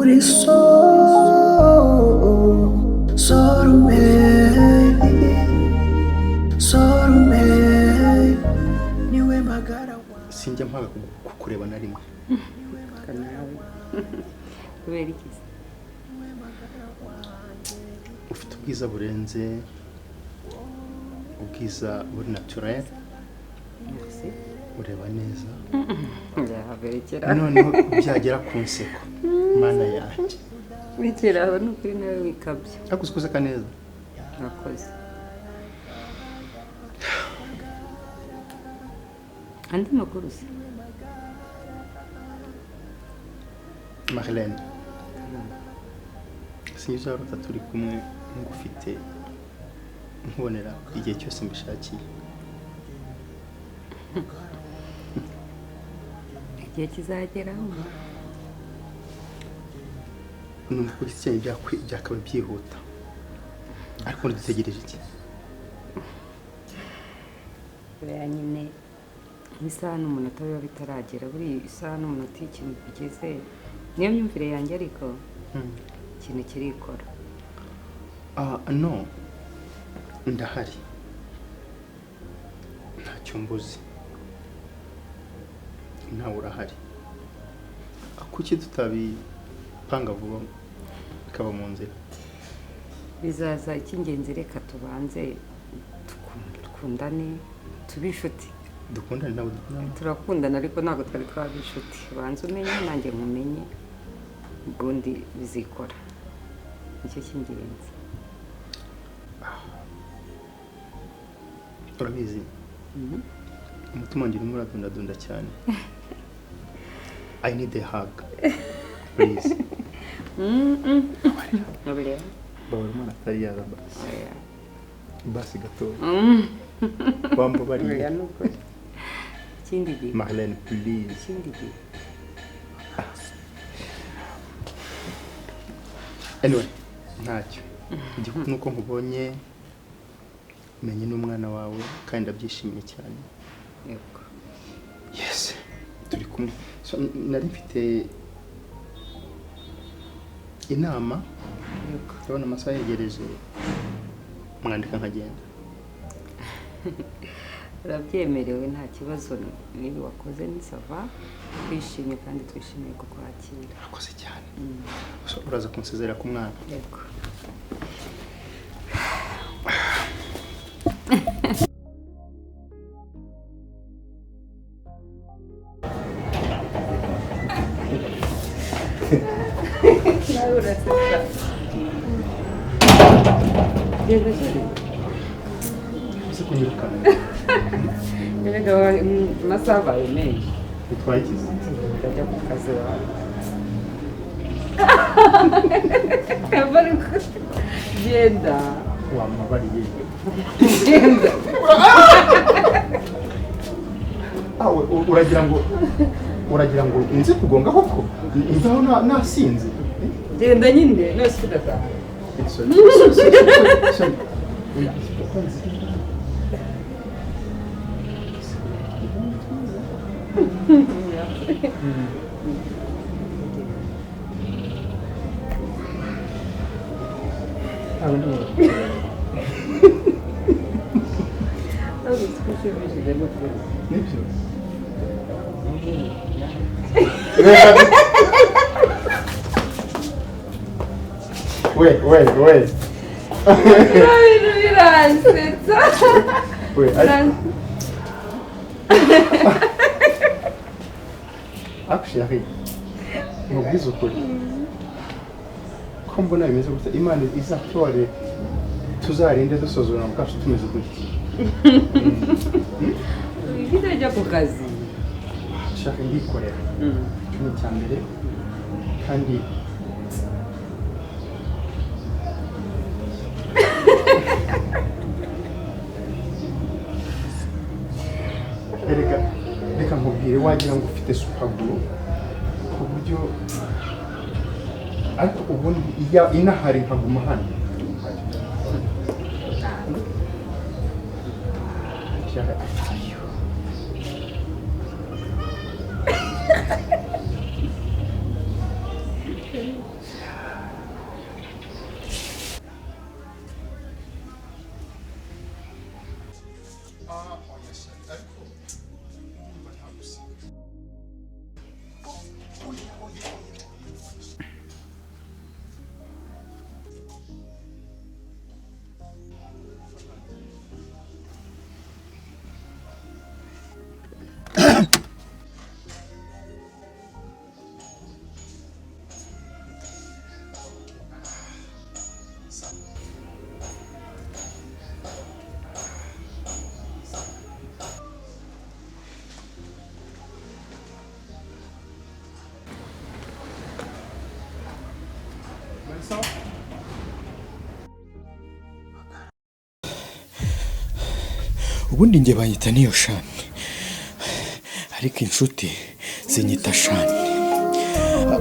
Uri soulmate, soulmate, niwe magara wanjye. Sinjya mpaga kukureba na rimwe. Nawe kubera iki se? Ufite ubwiza burenze, ubwiza buri naturel. Merci. Ureba neza. Yaberekera. Noneho byagera ku nseko, Mana yanjye! Rekera aho, ni ukuri nawe wikabya. Ariko uzi guseka neza. Murakoze. Andi makuru se? Marlene, sinzi uzarota turi kumwe, ngufite, nkubonera igihe cyose mbishakiye. Igihe kizagera. Numva ko iki byakaba byihuta, ariko dutegereje iki? Buriya nyine isaha n'umunota biba bitaragera. Buriya isaha n'umunota iyo ikintu bigeze, niyo myumvire yanjye, ariko ikintu kirikora. Ah, no, ndahari, ntacyo mbuzi, nawe urahari. Kuki tutabipanga vuba bikaba mu nzira? Bizaza. Icy'ingenzi reka tubanze dukundane, tube inshuti. Dukundane? Ntabwo dukundana. Turakundana, ariko ntabwo twari twaba inshuti. Banza umenye nanjye nkumenye, ubundi bizikora. Nicyo cy'ingenzi. Urabizi, umutima wanjye urimo uradundadunda cyane. I need a hug, please. Nabireba. Babura umwana atari yaza, basi basi gatoya, wambabariye. Oya, ni ukuri, ikindi gihe. Marlene, please. Ikindi gihe. Anyway, ntacyo. Igikuru ni uko nkubonye, menye n'umwana wawe, kandi ndabyishimiye cyane. Yego. Yes, turi kumwe. So, nari mfite inama. Yego. Ndabona amasaha yegereje, mwandika nkagenda. Urabyemerewe, nta kibazo. Niba wakoze ni ça va, twishimye kandi twishimiye kukwakira. Urakoze cyane. So, uraza kunsezerera ku mwana. Yego. Nawe urasetsa. Genda chérie. Uze kunyirukana. Erega amasaha abaye menshi. Bitwaye iki se? Ndajya ku kazi wawe. Genda. Wambabariye. Genda. Awe, uragira ngo nze kugonga koko nzaho nasinze? Genda nyine, nose udataha. Sorry, sorry, sorry, sorry. Uko nzi. Ntabwo ndi mu- Ntabwo ushimishije n'ukuri. Nibyo. We, we, we. Ibintu biransetsa. We, ariko chérie, mubwize ukuri, ko mbona bimeze gutya, Imana izatore tuzarinde dusoza ubuzima bwacu tumeze dutya. Ujya ku kazi. Shaka, ndikorera. Icyo ni icya mbere, kandi erega reka nkubwire, wagira ngo ufite super glue ku buryo, ariko ubundi iya inahari nkaguma hano. Shaka, ayo. Ah, oya chérie, ariko ndumva ntagusiga. Oya, oya, oya. Sawa? Ubundi njye banyita niyo shani, ariko inshuti zinyita Shani.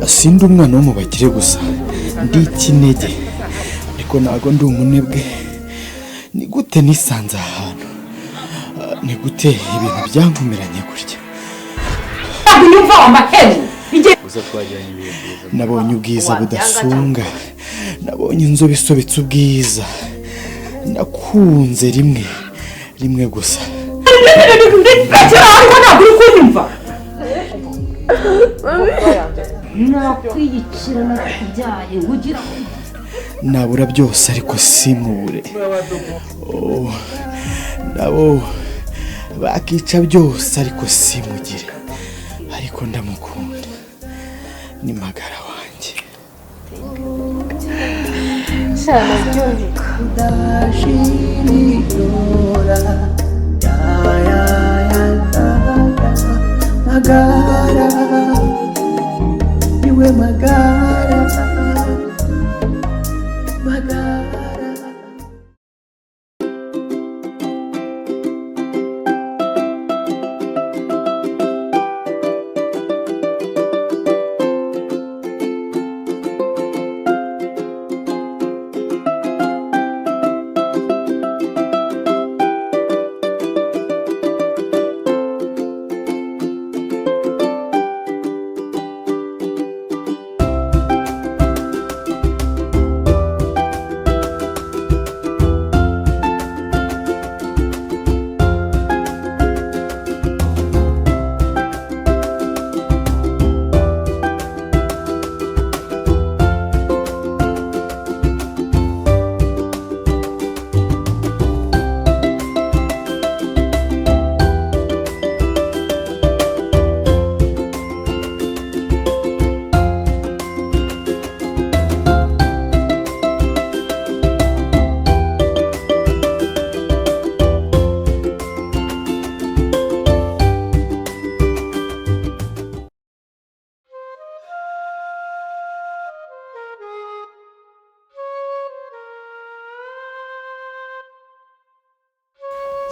Sindi umwana wo mu bakire gusa, ndi ikinege, ariko ntabwo ndi umunebwe. Ni gute nisanze aha hantu? Ni gute ibintu byankomeranye gutya? Ntabwo unyumva wa mahemu. Gusa twagiranye ibihe byiza. Nabonye ubwiza budasunga, nabonye inzobe isobetse ubwiza, nakunze rimwe rimwe gusa. Rekera aho, ntabwo uri kunyumva. Nakwiyicira narakubyaye ugira. Nabura byose ariko simubure. Oh, nabo bakica byose ariko simugire, ariko ndamukunda, ni magara wanjye. Udashirira ya ya ya ya magara, niwe magara, magara.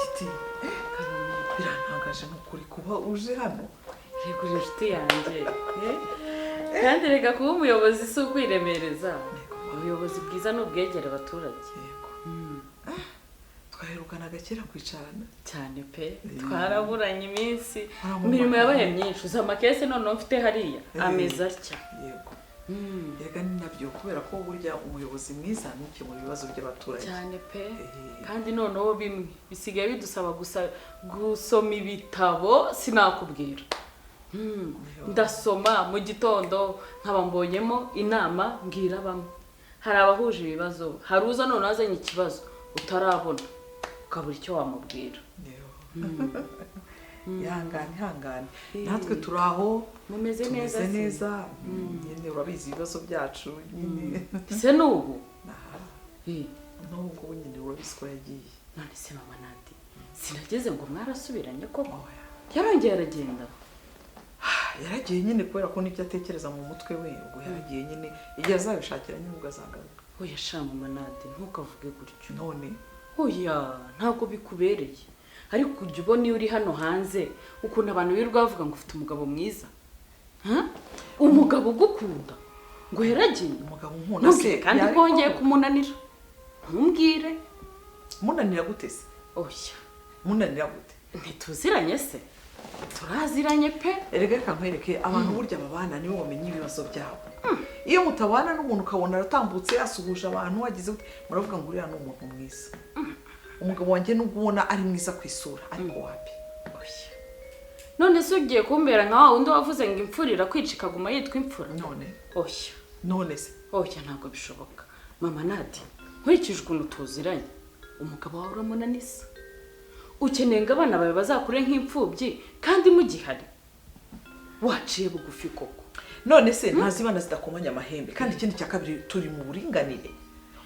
Kiti, birantangaje ni ukuri kuba uje hano. Reka, uri inshuti yanjye. Kandi reka, kuba umuyobozi si ukwiremereza. Ubuyobozi bwiza ni ubwegera abaturage. Yego, twaherukanaga kera kwicarana. Cyane pe, twaraburanye iminsi. Waramumagara. Imirimo yabaye myinshi, uzi amakese noneho mfite hariya ameze atya. Yego, reka ni nabyo, kubera ko burya umuyobozi mwiza ni ukemura ibibazo by'abaturage. Cyane pe, kandi noneho bimwe bisigaye bidusaba gusa gusoma ibitabo, sinakubwira. Ndasoma mu gitondo nkaba mbonyemo inama mbwira bamwe. Hari abahuje ibibazo, hari uza noneho azanye ikibazo utarabona, ukabura icyo wamubwira. Ihangane, ihangane, natwe turi aho. Mumeze neza Tumeze se? neza nyine, urabizi ibibazo byacu nyine. Se n'ubu? Aha. Eh, N'ubu ngubu nyine urabizi ko yagiye. None se mama Nadi, sinageze ngo mwarasubiranye koko? Oya. Yarongeye aragenda. Yaragiye nyine kubera ko nibyo atekereza mu mutwe we. Ubwo yaragiye nyine, igihe azabishakira nyine ubwo azagaruka. Oya sha mama Nadi, ntukavuge gutyo. None? Oya, ntabwo bikubereye. Ariko ujya ubona iyo uri hano hanze ukuntu abantu birirwa bavuga ngo ufite umugabo mwiza? Ha? Umugabo ugukunda ngo yaragiye. Umugabo nkunda se? Ntumbwire kandi ko wongeye kumunanira, ntumbwire. Munanira gute se? Oya. Munanira gute? Ntituziranye se? Turaziranye pe. Erega reka nkwereke, abantu burya babana nibo bamenya ibibazo byabo. Iyo mutabana n'umuntu, ukabona aratambutse asuhuje abantu, wagize gute, muravuga ngo uriya ni umuntu mwiza. Umugabo wanjye nubwo ubona ari mwiza ku isura, ariko wapi. Oya. None se ugiye kumbera nka wa wundi wavuze ngo imfura irakwica ikaguma yitwa imfura? None? Oya. None se? Oya, ntabwo bishoboka, mama Nadi. Nkurikije ukuntu tuziranye, umugabo wawe uramunanisa. Ukeneye ngo abana bawe bazakure nk'imfubyi kandi mugihari? Waciye bugufi koko? None se ntazibana zidakomanya amahembe? Kandi ikindi cya kabiri, turi mu buringanire.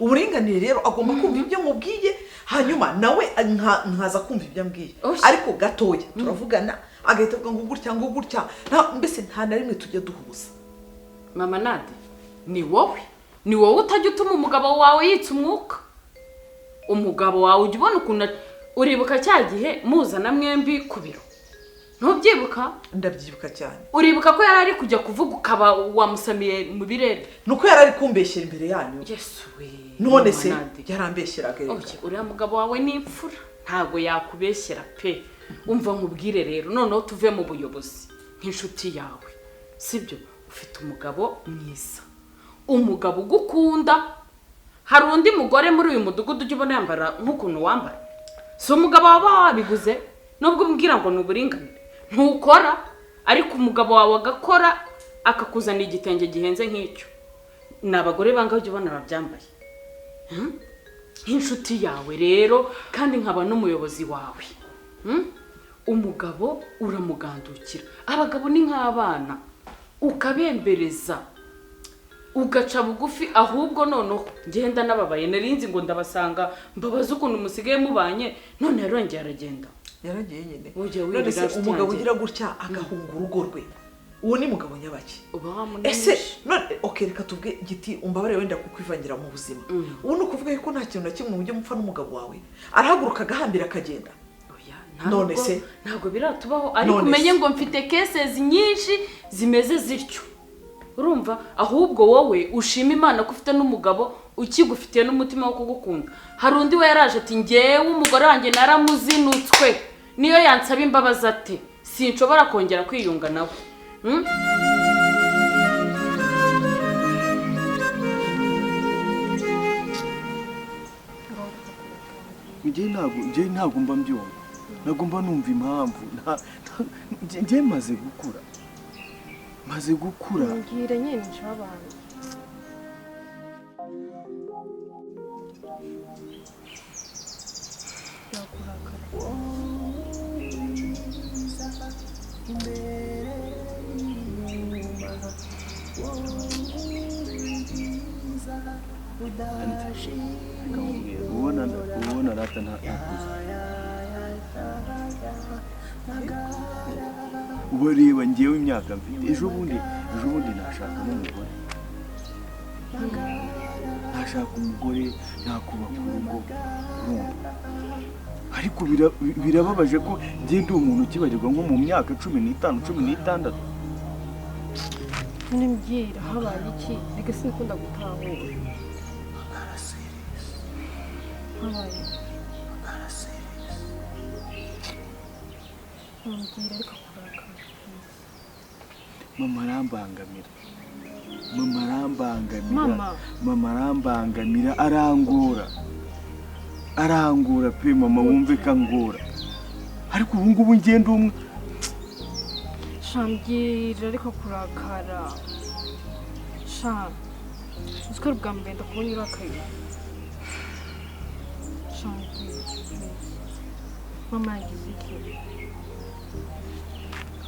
Uburinganire rero, agomba kumva ibyo mubwiye, hanyuma nawe nkaza kumva ibyo ambwiye. Oya. Ariko gatoya turavugana, agahita avuga ngo gutya, ngo gutya. Mbese nta na rimwe tujya duhuza. Mama Nadi, ni wowe utajya utuma umugabo wawe yitsa umwuka. Umugabo wawe ujya ubona ukuntu uribuka cya gihe muzana mwembi ku biro? Ntubyibuka? Ndabyibuka cyane. Uribuka ko yari ari kujya kuvuga ukaba wamusamiye mu birere? Ni uko yari ari kumbeshyera imbere yanyu. Yesu we! None se? Mama Nadi. Yarambeshyeraga erega. Oya, uriya mugabo wawe ni imfura, ntabwo yakubeshyera pe. Umva nkubwire rero, noneho tuve mu buyobozi, nk'inshuti yawe, sibyo? Ufite umugabo mwiza, umugabo ugukunda. Hari undi mugore muri uyu mudugudu ujya ubona yambara nk'ukuntu wambara? Si umugabo waba wabiguze? Nubwo umbwira ngo ni uburinganire, ntukora, ariko umugabo wawe agakora, akakuzanira igitenge gihenze nk'icyo. Ni abagore bangahe ujya ubona babyambaye? Nk'inshuti yawe rero, kandi nkaba n'umuyobozi wawe, Umugabo uramugandukira. Abagabo ni nk'abana, ukabembereza, ugaca bugufi. Ahubwo noneho ngenda nababaye, narinzi ngo ndabasanga mbabaze ukuntu musigaye mubanye, none yarongeye aragenda. Yaragiye nyine. Ujya wirira, None se nshuti umugabo yanjye. ugira gutya agahunga urugo rwe, uwo ni mugabo nyabaki? Uba wamunanije. Ese none, ok, reka tuvuge giti, umbabare wenda kukwivangira mu buzima, ubu ni ukuvuga yuko nta kintu na kimwe mujya mupfa n'umugabo wawe, arahaguruka agahambira akagenda? Oya, None ntabwo se? ntabwo biratubaho, ariko None umenye se? ngo mfite cases nyinshi zimeze zityo, urumva? Ahubwo wowe ushima Imana ko ufite n'umugabo ukigufitiye n'umutima wo kugukunda. Hari undi we yaraje ati: "Ngewe umugore wanjye naramuzinutswe, niyo yansaba imbabazi ate sinshobora kongera kwiyunga nawe." Njye ntabwo mba mbyumva, ntabwo mba numva impamvu. Njye maze gukura, maze gukura. Mbwira nyine, nshaba abantu. Yakurakara. Imbere n'inyuma, wowe bwiza budashira. Ubona rata ntakuze. Ubu reba ngewe imyaka mfite, ejo bundi nashaka n'umugore, nashaka umugore, nakubaka urugo, urumva? Ariko birababaje ko njye ndi umuntu ukibarirwa nko mu myaka 15, 16. None mbwira, habaye iki? Reka, sinikunda gutahura. Habaye iki? Mbwira, ariko kurakara. Mama arambangamira, mama arambangamira. Mama? Mama arambangamira, arangora, arangora pe. Mama wumve ko angora, ariko ubu ngubu ngenda umwe. Sha, mbwira, ariko kurakara. Sha, uzi ko ari ubwa mbere ndakubona urakaye? Sha, mbwira please. Mama yagize iki?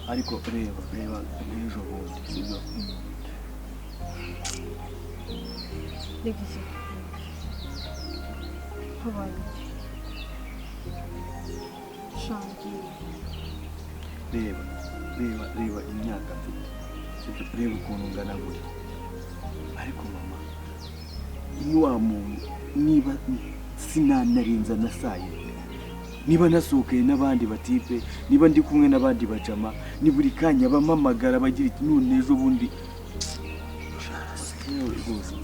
Ariko reba, reba nk'ejo bundi, sibyo? Yagize iki? Habaye iki? Sha, mbwira. Reba, reba, reba imyaka mfite, sibyo? Reba ukuntu ngana gutya, ariko mama ni wa muntu, niba sinanarinza na saa yine, niba nasohokeye n'abandi batipe, niba ndi kumwe n'abandi bajama, ni buri kanya bamamagara bagira iti none ejo bundi. Yewe, rwose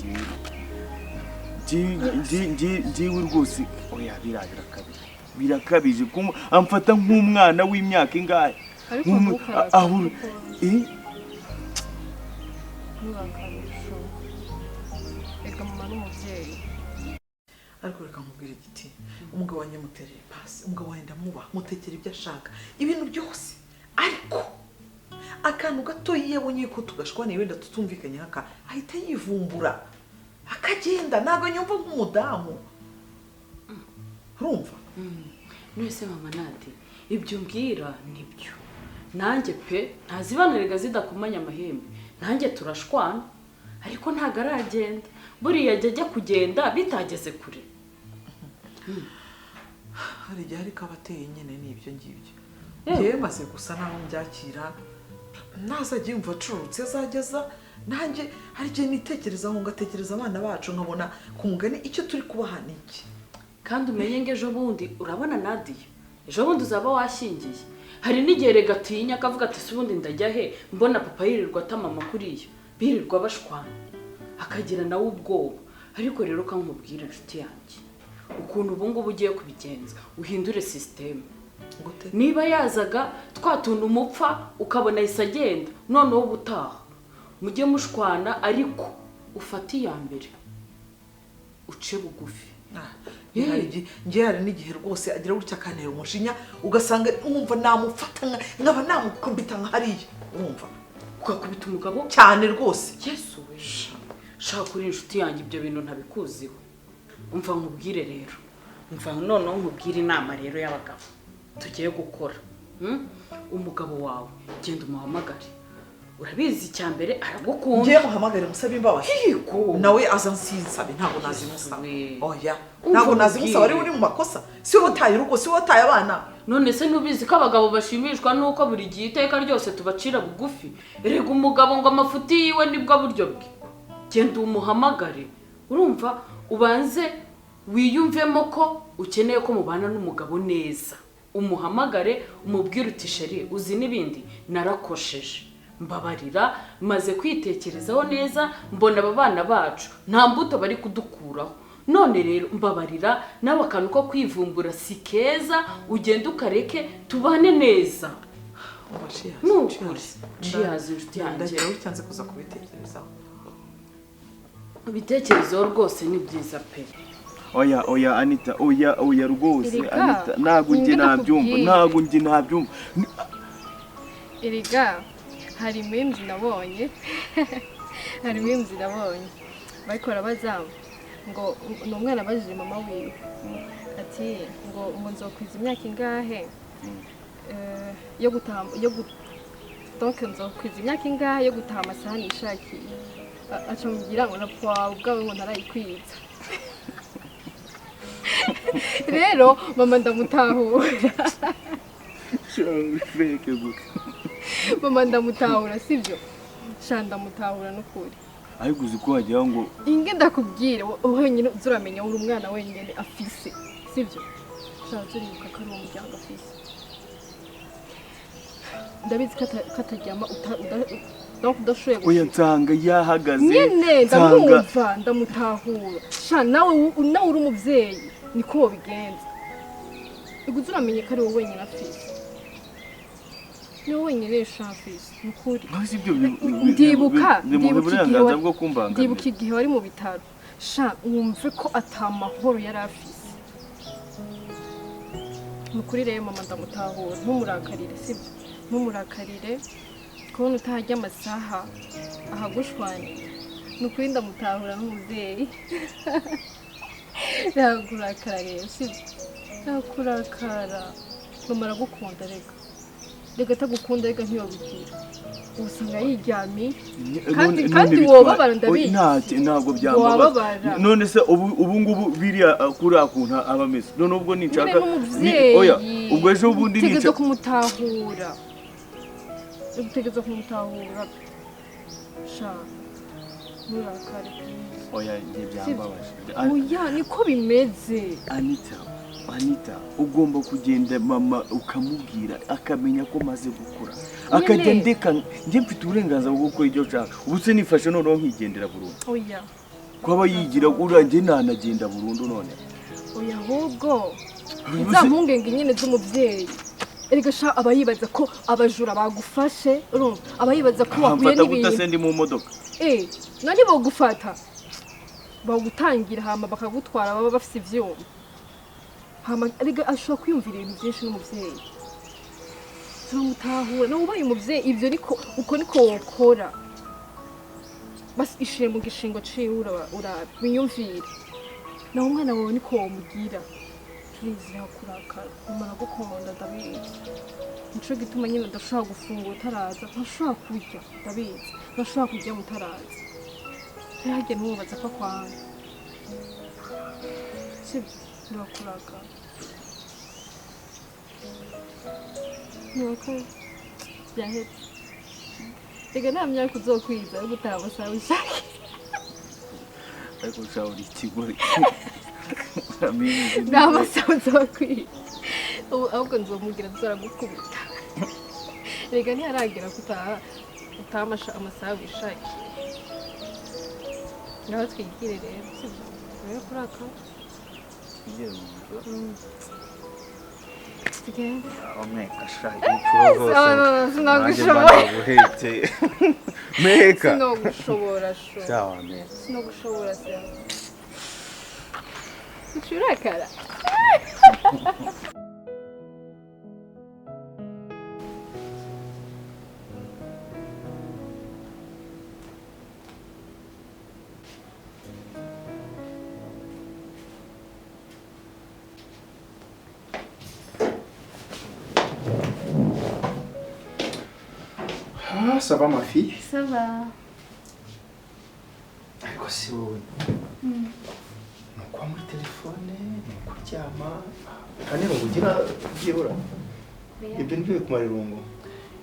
njyewe rwose oya, biriya birakabije, birakabije. Amfata nk'umwana w'imyaka ingahe? Ariko ntukarakare aho kuko eh? Nturakare shu. Reka, mama n'umubyeyi. Ariko reka nkubwire igiti, umugabo wanjye muterera ipasi, umugabo wanjye ndamubaha, mutekera ibyo ashaka, ibintu byose. Ariko akantu gato iyo abonye ko tugashwaniye wenda tutumvikanye haka, ahita yivumbura akagenda, ntabwo nyumva nk'umudamu. Urumva? None mama Nadi, ibyo umbwira nibyo nanjye pe, ntazibanirega zidakomanya amahembe, nanjye turashwana ariko ntabwo aragenda. Buriya ajya kugenda bitageze kure. Hari igihe ariko aba ateye nyine n'ibyo ngibyo. Njyewe maze gusa naho mbyakira, nazajya yumva acururutse azageza. Nanjye hari igihe nitekerezaho, ngatekereza abana bacu, nkabona ku mugani icyo turi kubaha ni iki. Kandi umenye ngo ejo bundi urabona Nadiya, ejo bundi uzaba washyingiye. Hari n'igihe rega atinya akavuga ati se ubundi ndajya he, mbona papa yirirwa atamama kuriya, birirwa bashwana, akagira nawe ubwoba. Ariko rero kankubwira inshuti yanjye, ukuntu ubu ngubu ugiye kubigenza, uhindure sisiteme. Niba yazaga twatuntu umupfa ukabona ahise agenda, noneho ubutaha mujye mushwana ariko ufate iya mbere uce bugufi. Njye hari n'igihe rwose agira gutya akantera umujinya, ugasanga wumva namufata nkaba namukubita nka hariya, wumva ugakubita umugabo cyane rwose. Yesu we, shaka uri inshuti yanjye, ibyo bintu ntabikuziho. Umva nkubwire rero, umva noneho nkubwire inama rero y'abagabo tugiye gukora. Umugabo wawe genda umuhamagare, urabizi icya mbere aragukunda. Ngiye muhamagare musabe imbabazi nawe aza nsinsabe, ntabwo nazimusaba. Oya, ntabwo nazimusaba, ari uri mu makosa, si wowe utaye urugo, si wowe utaye abana. None se ntubizi ko abagabo bashimishwa nuko buri gihe iteka ryose tubacira bugufi? Erega umugabo ngo amafuti yiwe nibwo buryo bwe. Genda umuhamagare, urumva, ubanze wiyumvemo ko ukeneye ko mubana n'umugabo neza. Umuhamagare umubwire uti sheri uzi n'ibindi narakosheje, mbabarira, maze kwitekerezaho neza mbona aba bana bacu nta mbuto bari kudukuraho, none rero mbabarira, nawe akantu ko kwivumbura si keza, ugende ukareke tubane neza. Nukuri cheers inshuti yanjye, ndagira cyanze kuza kubitekerezaho. Ibitekerezo rwose ni byiza pe. Oya oya Anita, oya oya rwose Anita, ntabwo njye nabyumva, ntabwo njye nabyumva. Erega hari memes nabonye, hari memes nabonye bariko bazamu ngo ni umwana abajije mama wiwe ati ngo nzokwiza imyaka ingahe yo gutaha, yo donc nzokwiza imyaka ingahe yo gutaha amasaha nishakiye, aca mubwira ngo napfa wawe ubwawe ngo ntarayikwiza. Rero mama ndamutahura. Mama ndamutahura, sibyo? Sha ndamutahura n'ukuri. Ariko uzi ko wagira ngo inge ndakubwire wenyine uzuramenya uri umwana wenyine afise, sibyo? Sha turibuka ko ari umuryango afise. Ndabizi ko kataryama udashoboye. Oya nsanga yahagaze. Nyene ndamwumva ndamutahura. Sha nawe uri umuvyeyi niko wobigenza. Iguze uramenye ko ari wowe wenyine afise. Ni wowe wenyine sha afise nukuri. Ndibuka ndibuka igihe wari mu bitaro. Sha wumve ko atamahoro yari afise. Nukuri rero mama ndamutahura, ntumurakarire, sibyo? Ntumurakarire kubona utahajya amasaha ahagushwanira. Nukuri ndamutahura n'umubyeyi. Ntakurakara rero, sibyo? Ntakurakara. Mama aragukunda rega. Rega atagukunda rega ntiyobigira. Usanga yiryamiye. Kandi wobabara ndabizi. Ntabwo byambabaza. None se ubu ngubu biriya kuriya kuntu aba ameze. None ubwo ninshaka oya ubwo ejo bundi ninshaka. Utegerezwa kumutahura. Utegerezwa kumutahura. Sha nturakare. Oya njye byambabaje. Oya niko bimeze. Anita, Anita ugomba kugenda mama ukamubwira akamenya ko maze gukura, akajya ndeka. Njye mfite uburenganzira bwo gukora ibyo nshaka. Ubu se nifashe noneho nkigendera burundu. Oya kwaba yigira uranjye nanagenda burundu none. Oya ahubwo za mpungenge nyine z'umubyeyi. Erega sha aba yibaza ko abajura bagufashe, urumva aba yibaza ko wahuye n'ibintu. Mfata gute se ndi mu modoka? None bogufata. Bagutangira hama bakagutwara baba bafite ivyuma. Hama ariko ashobora kwiyumvira ibintu byinshi n'umuvyeyi. Turamutahura nawe ubaye umuvyeyi ivyo niko uko niko wokora. Basi ishire mu gishingo ciwe urabe wiyumvire. Nawe umwana wawe niko womugira. Please kurakara. Umara gukunda ndabizi. Nico gituma nyine udashobora gufungura utaraza, ntashobora kurya ndabizi, ntashobora kurya mutaraza. Ntihagire ntubaza ko kwanga. Sibyo, ntibakurakara. Ntibakora. Byahetse. Reka nta myaka uzokwiza yo gutaha amasaha wishakiye. Ariko sha uri ikigore. Nta masaha uzokwiza. Ubu ahubwo nzomubwira tuzaragukubita. Reka ntiharagira ko utaha amasaha wishakiye. Ngaho twigire rero, sibyo? Rero kurakara. Tugende. Omeka sha imfuro zose. Sinagushobora. Meka. Sinagushobora sho. Sawa meka. Sinagushobora se. Ucurakara. Ah, ça va ma fille? Ça va. Ariko si wowe. Ni ukuba muri telefone, ni ukuryama, nta n'irungu ugira byibura. Ibyo nibyo bikumara irungu.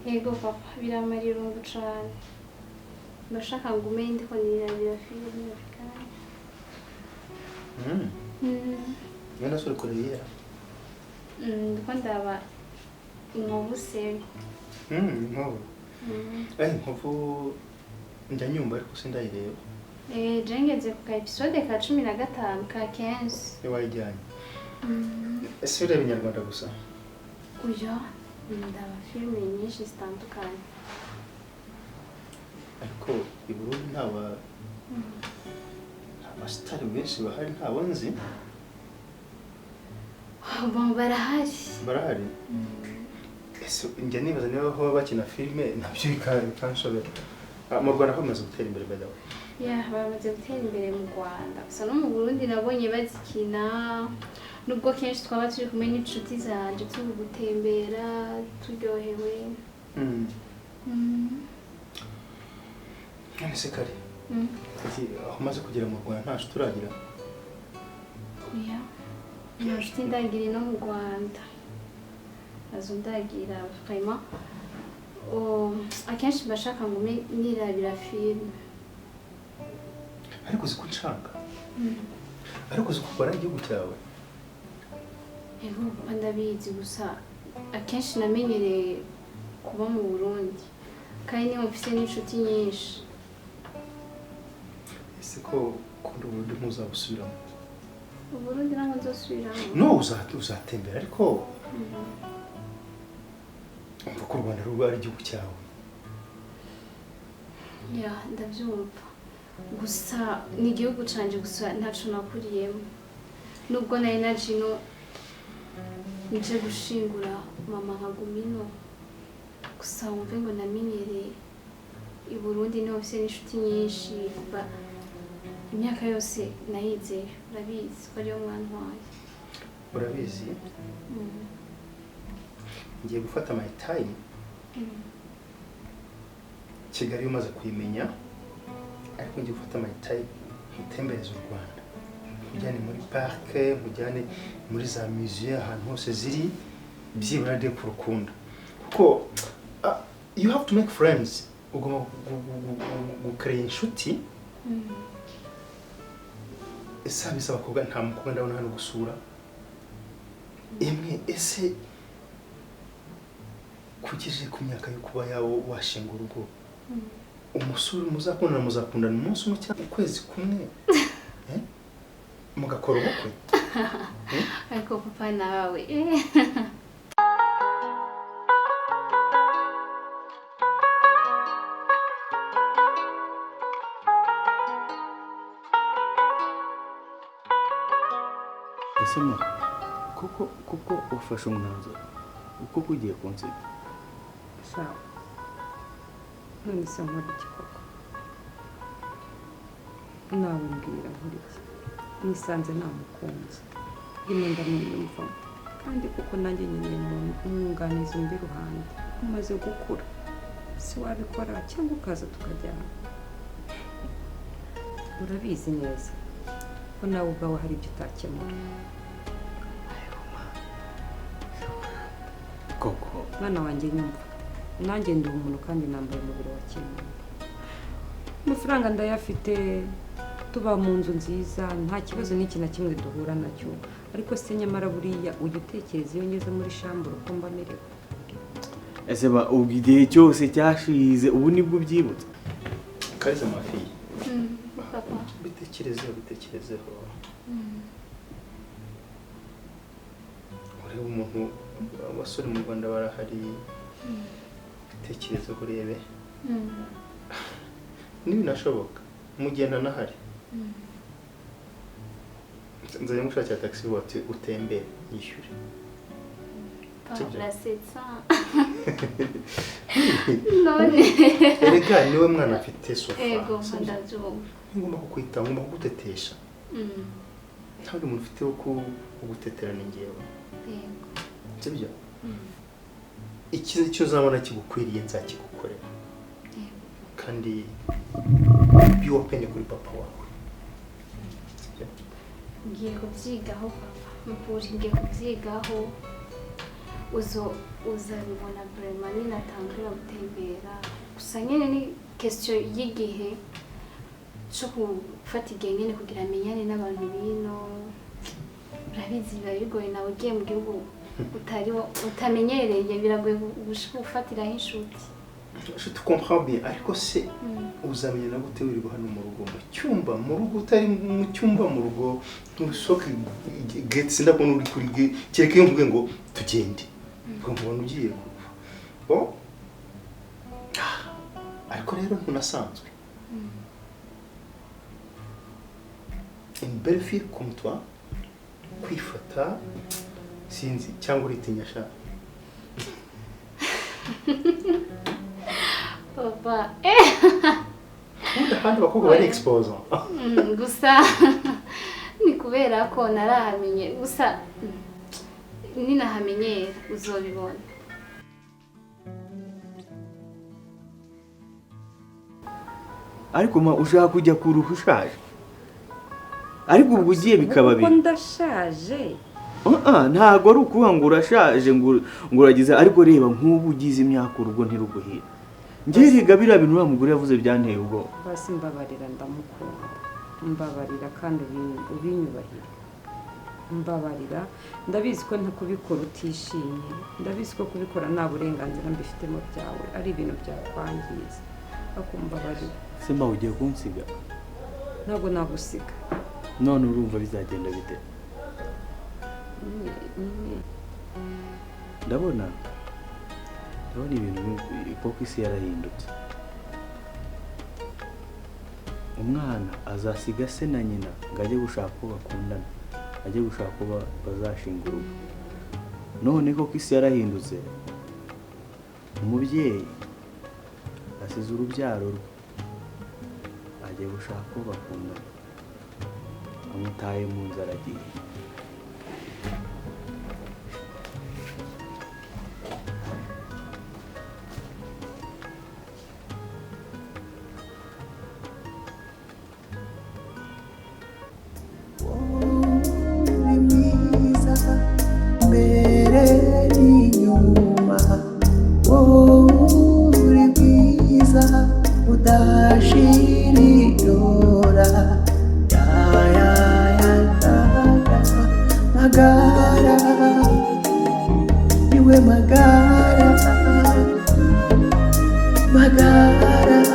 Yego papa, biramara irungu cane. Ndashaka ngo umenye ndiko nirabira filime kandi. Ngenda sura kureyera. Ndiko ndaba inkovu seri. Inkovu. Inkovu njya nyumva ariko sindayireba. Je ngeze ku ka episode ka 15 ka 15. Wayijyanye. Ese ureba inyarwanda gusa? Oya, ndaba filime nyinshi zitandukanye. Ariko i Burundi nta abasitari benshi bahari ntabo nzi. Bon, barahari. Barahari? Ese njya nibaza niba aho bakina filime nabyo bikanshobera. Mu Rwanda ho bamaze gutera imbere by the way. Yeah, bamaze gutera imbere mu Rwanda. Gusa no mu Burundi nabonye bazikina nubwo kenshi twaba turi kumwe n'inshuti zanje turi gutembera turyohewe. None se kare? Aho umaze kugera mu Rwanda nta nshuti uragira? Oya. Nta nshuti ndagira no mu Rwanda. Nazo ndagira vraiment. Akenshi mbashaka ngo nirabira filime. Ariko uzi ko nshaka? Ariko uzi ko ukora igihugu cyawe? Ego ndabizi gusa akenshi namenyereye kuba mu Burundi kandi niho mfise n'inshuti nyinshi. Ese ko ukunda Uburundi ntuzabusubiramo? Uburundi ntabwo nzosubiramo. No, uzatembera ariko umva ko u Rwanda ruba ari igihugu cyawe. Ya, ndabyumva. Gusa ni igihugu canje gusa ntaco nakuriyemo. Nubwo nari naje ino nje gushingura mama nkaguma ino. Gusa wumve ngo namenyereye i Burundi niho mfise n'inshuti nyinshi kuva imyaka yose nayizeyo. Urabizi ko ariyo mwantwaye. Urabizi? Ngiye gufata my time. Kigali umaze kuyimenya ariko ngiye gufata my time ntembereza u Rwanda. Nkujyane muri parke, nkujyane muri za musée ahantu hose ziri byibura de kurukunda. Kuko you have to make friends. Ugomba gucreate inshuti. Ese bisaba abakobwa nta mukobwa ndabona hano gusura. Emwe ese kugejeje ku myaka yo kuba yawo washinga urugo umusore muzakundana muzakundana umunsi umwe cyangwa ukwezi kumwe mugakora ubukwe? Ariko papa nawe Ese ma, koko ufashe umwanzuro uko ugiye kunsiga? Sawa, none se nkora iki koko? Nawe mbwira nkora iki? Nisanze namukunze, rimwe ndamwiyumvamo, kandi kuko nanjye nkeneye umuntu umwunganizi undi ruhande. Umaze gukura, si wabikora cyangwa ukaza tukajyana. Urabizi neza ko nawe ubwawe hari ibyo utakemura. Koko mwana wanjye nyumva, nanjye ndi umuntu kandi nambaye umubiri wa kimuntu. Amafaranga ndayafite, tuba mu nzu nziza, nta kibazo n'iki na kimwe duhura nacyo. Ariko se nyamara buriya ujya utekereza iyo ngeze muri shambure uko mba merewe? Ese ba, ubwo igihe cyose cyashize ubu nibwo ubyibutse? Kariza mafi. Papa. Bitekerezeho, bitekerezeho. Urebe umuntu, abasore mu Rwanda barahari. Bitekerezeho urebe. Nibinashoboka mugenda nahari. Nzajya ngushakira taxi voiture utembere yishyure. Urasetsa. None erega niwe mwana afite sofa. Ego ndabyumva. Ngomba kukwita, ngomba kugutetesha. Nta wundi muntu ufite wo kugutetera ni njyewe. Yego. Sibyo? Ikiza cyo uzabona kigukwiriye nzakigukorera. Yego. Kandi be open kuri papa wawe. Sibyo? Ngiye kubyigaho papa. Mpuri ngiye kubyigaho. Uzo uzabibona vraiment ninatangira gutembera. Gusa nyene ni question y'igihe cyo gufata igihe nyene kugira amenyane n'abantu bino. Urabizi biba bigoye, nawe ugiye mu gihugu utari utamenyereye, biragoye gufatiraho inshuti. Je te comprends bien, ariko se uzamenya na gute wirirwa hano mu rugo, mu cyumba, mu rugo utari mu cyumba, mu rugo ntusohoke gate, sindakubona uri kuri gate, kereka iyo mvuge ngo tugende, ubwo nkubona ugiye. Bon, ariko rero ntunasanzwe. Une belle fille comme toi, kwifata sinzi cyangwa uritinya sha. Papa, Ubundi abakobwa bari expose. Gusa ni kubera ko narahamenye, gusa ninahamenyera uzobibona. Ariko ma ushaka kujya kuruha ushaje. Ariko ubwo ugiye bikaba bibi. Kuko ndashaje. Ntago ari ukuvuga ngo urashaje ngo uragize, ariko reba nk'ubu ugize imyaka urugo ntiruguhira. Njye rega biriya bintu uriya mugore yavuze byanteye ubwoba. Basi mbabarira, ndamukunda. Mbabarira kandi ubinyubahire. Mbabarira, ndabizi ko ntakubikora utishimye. Ndabizi ko kubikora nta burenganzira mbifitemo byawe, ari ibintu byakwangiza. Ariko mbabarira. Se ma ugiye kunsiga? Ntabwo nagusiga. None urumva bizagenda bite? Ndabona ibintu koko isi yarahindutse. Umwana azasiga se na nyina ngo ajye gushaka uwo bakundana, ajye gushaka uwo bazashinga urugo. None koko isi yarahindutse, umubyeyi asize urubyaro rwe ajye gushaka uwo bakundana, amutaye mu nzu aragiye. Magara, magara.